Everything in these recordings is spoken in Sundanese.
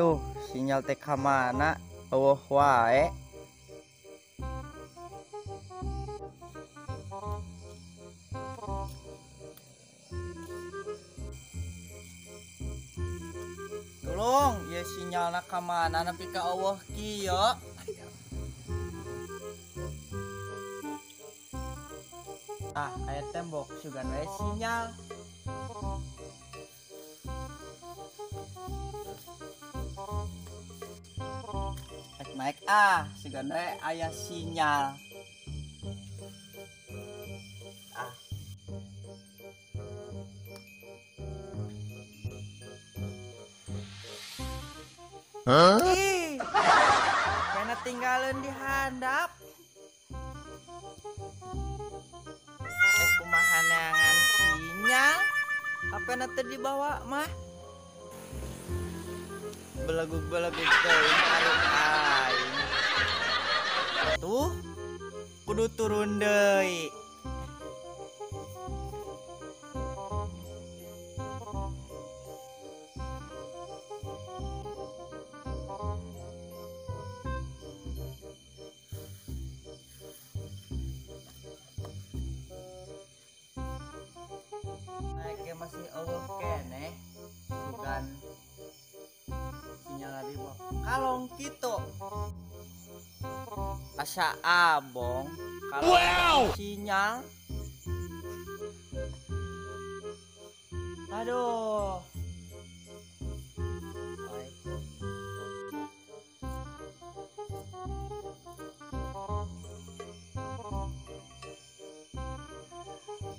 Aduh, sinyal teh ka mana? Eueuh wae. Tolong, ya sinyalna ka mana nepi ka eueuh kieu. Ah, aya tembok sugan wae sinyal. Naik ah, sugan wae aya sinyal. Ah. Huh? Ih, karena tinggalin di handap. Kumaha neangan sinyal? Apa nanti dibawa mah? Belegug-belegug teuing aruk aing. Tuh, kudu turun deui. Naiknya masih eueuh keneh, bukan sinyal di bawah. Kalong kitu. Asa abong kalau wow. Sinyal. Aduh.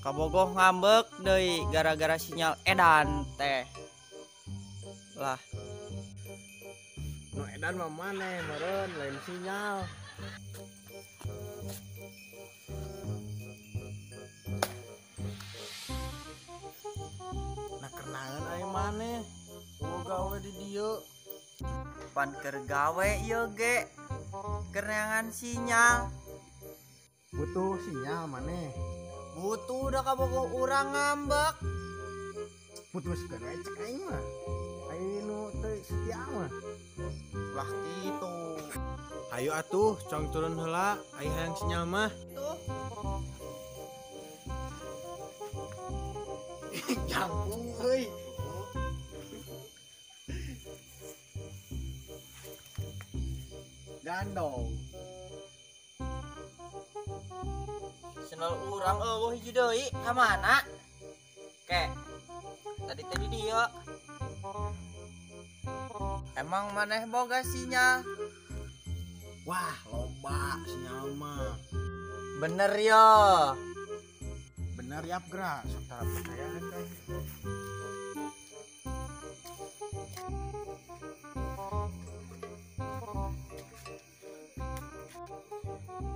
Kabogoh ngambek deui gara-gara sinyal edan teh. Lah. Nu edan mah maneh meureun lain sinyal. Nah kenaeun aya maneh. Oh gawe di dieu. Pan keur gawe ieu ge. Keur neangan sinyal. Butuh sinyal maneh. Butuh udah kabogoh urang ngambek. Putuskeun we cek aing mah. Aing nu teu setia mah. Lah kitu. Hayu atuh, cong turun heula, aing hayang sinyal mah. Tuh. Jangkung euy. Gandong. Sinyal urang eueuh hiji deui ka mana? Ke. Tadi teh di dieu. Emang maneh boga sinyal? Wah, loba sinyal mah. Bener yo. Bener yap gerak, sok tara percayaan teh.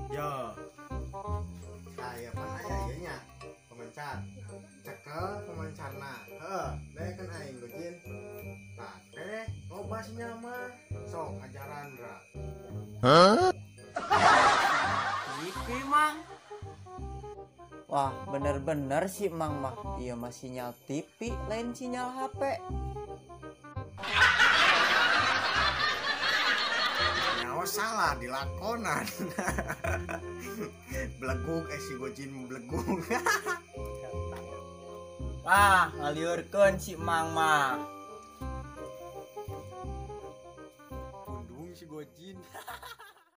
Yo. Aya pan aya ieu nya, pemancar. Cekel pemancarna. Heuh, daekeun aing gojin. Tah teh loba sinyal mah. Sok ajaran gerak. Hah? TV mang. Wah, bener-bener sih mang mah. Iya mah sinyal TV, lain sinyal HP. Nyawa salah dilakonan. Belegug si gojin belegug. Wah, ngaliurkeun si mang mah. Pundung si gojin.